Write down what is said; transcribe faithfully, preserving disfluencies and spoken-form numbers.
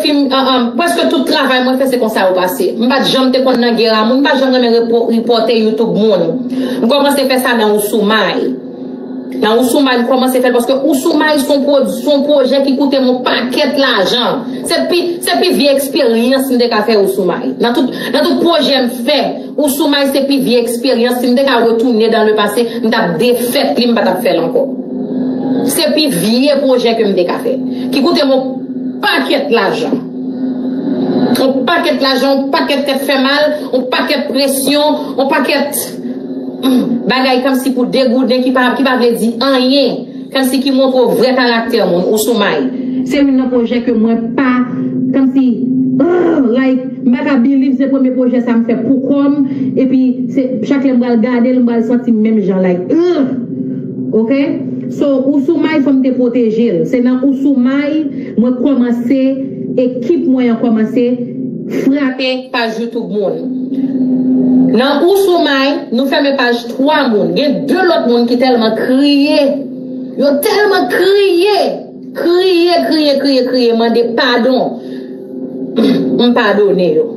Fim, an, an, prèske tout travay mwen fè se konsa yo pase. M pa t janm te konn nan gè a moun, m pa janm renmen repo- ripòte YouTube moun. M kòmanse fè sa nan Ousoumay. Nan Ousoumay, m kòmanse fè l paske Ousoumay se yon pwo- se yon pwojè ki koute m yon pakèt lajan. Se pi, se pi vye eksperyans m te ka fè Ousoumay. Nan tout, nan tout pwojè m fè, Ousoumay se pi vye eksperyans. Si m te ka retounen dan le pase, m t ap defèt li, m pa t ap fè l ankò. Se pi vye pwojè ke m te ka fè. Ki koute m yon pakèt lajan. Yon pakèt lajan, yon pakèt tèt fè mal, yon pakèt presyon, yon pakèt bagay kòmsi pou degouden ki pa, ki pa vle di anyen. Kòmsi ki montre w vrè karaktè moun, Ousoumay. Se youn nan pwojè ke mwen pa, kòmsi, oh, like, m pa ka believe se premye pwojè sa m fè pou kò m, epi se, chak lè m pral gade l, m pral santi m menm jan, like, ugh! Ok? So, Ousoumay, fò m te pwoteje l. Se nan Ousoumay, mwen kòmanse, ekip mwen an kòmanse frape paj YouTube moun. Nan Ousoumay, nou fèmen paj twa moun. Gen de lòt moun ki tèlman kriye. Yo tèlman kriye. Kriye, kriye, kriye, kriye, mande padon. M padone yo.